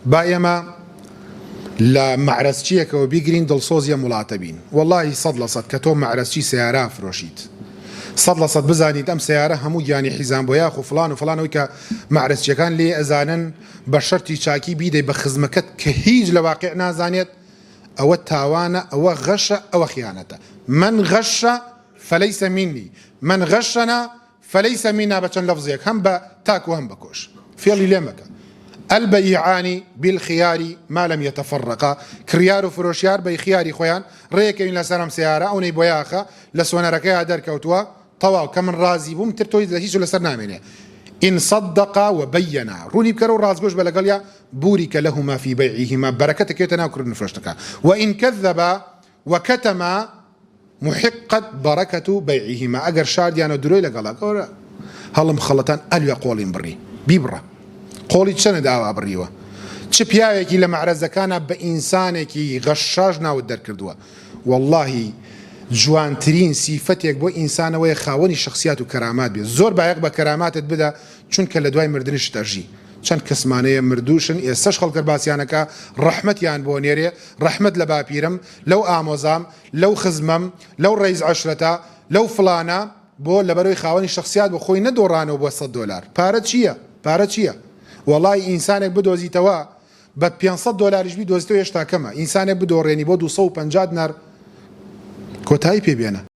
با ئێمە لە مەعرەزچیەکەوە بیگرین دڵسۆزی ئەم وڵاتە بین وەڵاهی 100% کە تۆ مەعرەزچی سەیارە ئەفرۆشیت 100% بزانیت ئەم سەیارە هەموو گیانی حیزان بۆیاخ و فڵان و فڵان ئەوی کە مەعرەزچیەکان لێی ئەزانن بە شەرتی چاکی بیدەی بە خزمەکەت کە هیچ لە واقیع نازانێت ئەوە تاوانە ئەوە غەشە ئەوە خیانەتە من غش فليس مني من غشنا فلیس منا بە چەند لەفزێک هەم بە تاک و هەم بە کۆش فێڵی لێ مەکە البیعان بالخیار ما لم یتفرقا کڕیار و فرۆشیار بە خیاری خۆیان ڕێکەوین لەسەر ئەم سەیارە ئەونەی بۆیاخە لە سۆنەرەکەیا دەرکەوتووە تەواو کە من ڕازی بووم تر تۆی لە هیچ لەسەر نامێنێ إن صدقا وبینا ڕوونی بکەرە و ڕاستگۆش بە لەگەڵیا بورک لهما في بيعهما بەرەکەت ئەکەوێتە ناو کڕین و فرۆشتنەکە وإن کذبا وکتما محقت برکة بيعهما ئەگەر شاردیانەوە درۆی لەگەڵا گەورە هەڵم خەڵەتان ئەلوێ قۆڵیم بڕی بیبڕە قۆڵی چەنت ئاوا بڕیوە چ پیاوێکی لە مەعرەزەکانا بە ئینسانێکی غەشاش ناوت دەرکردووە وەڵاهی جوانترین سیفەتێک بۆ ئینسانەوەیە خاوەنی شخصیات و کەرامات بێت زۆر بایەخ بە کەراماتت بدە چونکە لە دوای مردنیشت ئەژی چەند کەسمان هەیە مردووشن ئێستەش خەڵک هەر باسیان ئەکا ڕەحمەتیان بۆ نێرێ ڕەحمەت لە باپیرم لەو ئامۆزام لەو خزمەم لەو ڕەیس عەشرەتە لەو فڵانە بۆ لەبەرەوەی خاوەنی شەخسیات بوو خۆی نەدۆڕانەوە بۆ سەت دۆلار پارە چییە پارە چییە وەڵای ئینسانێک بدۆزیتەوە بە 500 دۆلاریش بیدۆزیتەوە هێشتا کەمە ئینسانێک بدۆڕێنی بۆ 250 دینار کۆتایی پێ بێنە.